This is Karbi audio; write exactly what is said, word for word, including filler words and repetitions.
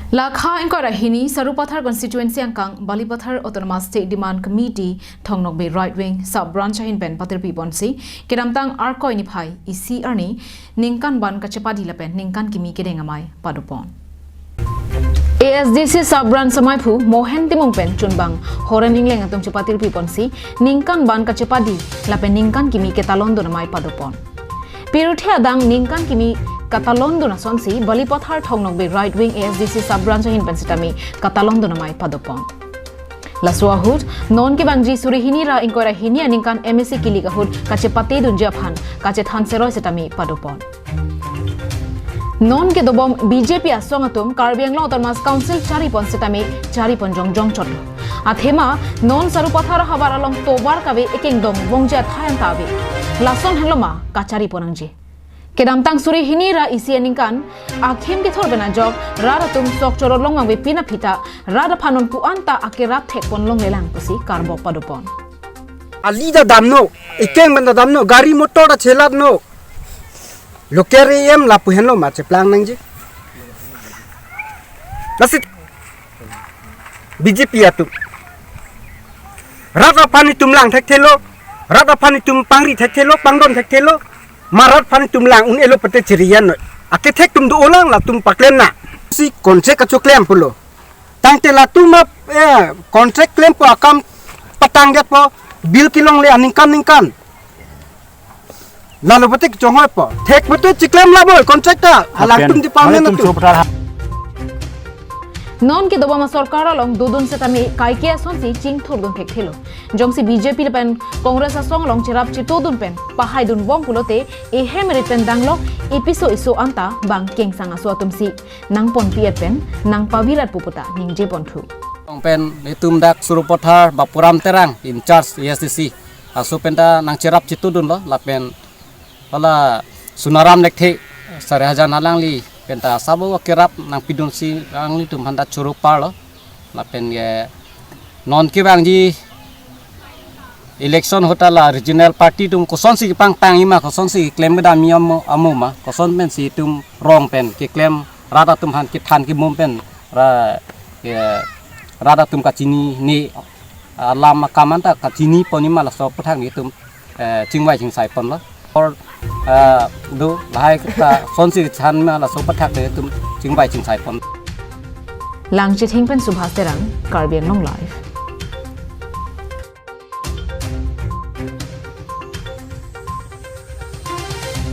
Lakha ingkoi ra hini Sarupathar constituency angkang Balipathar Autonomous State Demand Committee Thong Nokbe Right Wing Sub Branch ahin pen patirpi ponsi kedamtang Arkoi niphai isi arni ningkan ban kachepadi lapen ningkan kimi kedeng amei padopon. A S D C Sub Branch amaiphu Mohen Timung pen chunbang Horen Ingleng atum chepatirpi ponsi ningkan ban kachepadi lapen ningkan kimi ketalondun amei padopon. Piruthe adang ningkan kimi katalondun asonsi Balipathar Thong Nokbe Right Wing A S D C Sub Branch ahin pen sitame katalondun amei padopon. Laso ahut non kevangji suri hini ra ingkoi ra hini aningkan M A C kilik ahut kachepatedunji aphan kachethan seroi sitame padopon. Non kedobom B J P asong atum Karbi Anglong Autonomous Council charipon sitame charipon jongjong chotlo. Athema non Sarupathar ahavar along tovar kave ekengdong vongji athai anta ave. Lason henlo ma kacharipon nangji. Kedamtang suri hini ra isi aningkan akhim kethor pen ajok rat atum sok chorot long vangve pin aphi ta rat aphan non pu-an ta akerap thekpon longlelang pusi karbok padopon. Ali ta damno, ekeng pen ta damno, gari motor ta chelatno. Local A M lapu henlo ma cheplang nangji. Lasi B J P atum. Rat aphan itum lang thekthelo, rat aphan itum pangri thekthelo, pangdon thekthelo, ma rat aphan itum lang un-elo pete chiriyan noi. Akethek atum do-olang latum paklemnang. Si contract kachoklem pulo. Tangte latum ap, eh, contract klempo akam patangdetpo, bill kelongle aningkan ningkan. Lalo pete kechonghoipo. Thek pete chiklem laboi contract ta. Halangtum department atum. Non kedobom asorkar along dodun sitame kaike asonsi chingthurdun thekthelo. Jongsi B J P lapen Congress asong along cherap chetodun pen pahaidun bom pulote ehem rit pen danglok episo iso anta bang kengsang aso atumsi nangponpi-et pen nangpavirat pu puta ningjeponthu. Ong pen netum dak Sarupathar Bapuram Terang in charge A S D C aso penta nangcherap chetodunlo lapen hala Sunaram Lekthe Sarihajan alangli penta sabo kerap nangpidunsi alanglitum aphan ta choro parlo lapen ke non kevangji election ahut ta la regional party atum kosonsi kepangtang ima, kosonsi keklem kedam ima mo amo ma, koson pensi itum rong pen keklem rat atum aphan kethan kemum pen ra, eh, rat atum kachinine alam akam anta kachinipon ima laso aputhak netum, eh, chingvai chingsaiponlo. Or, eh, do lahai kosonsi than ma laso aputhak netum chingvai chingsaipon. Langchithing pen Subhas Terang, Karbi Anglong Live.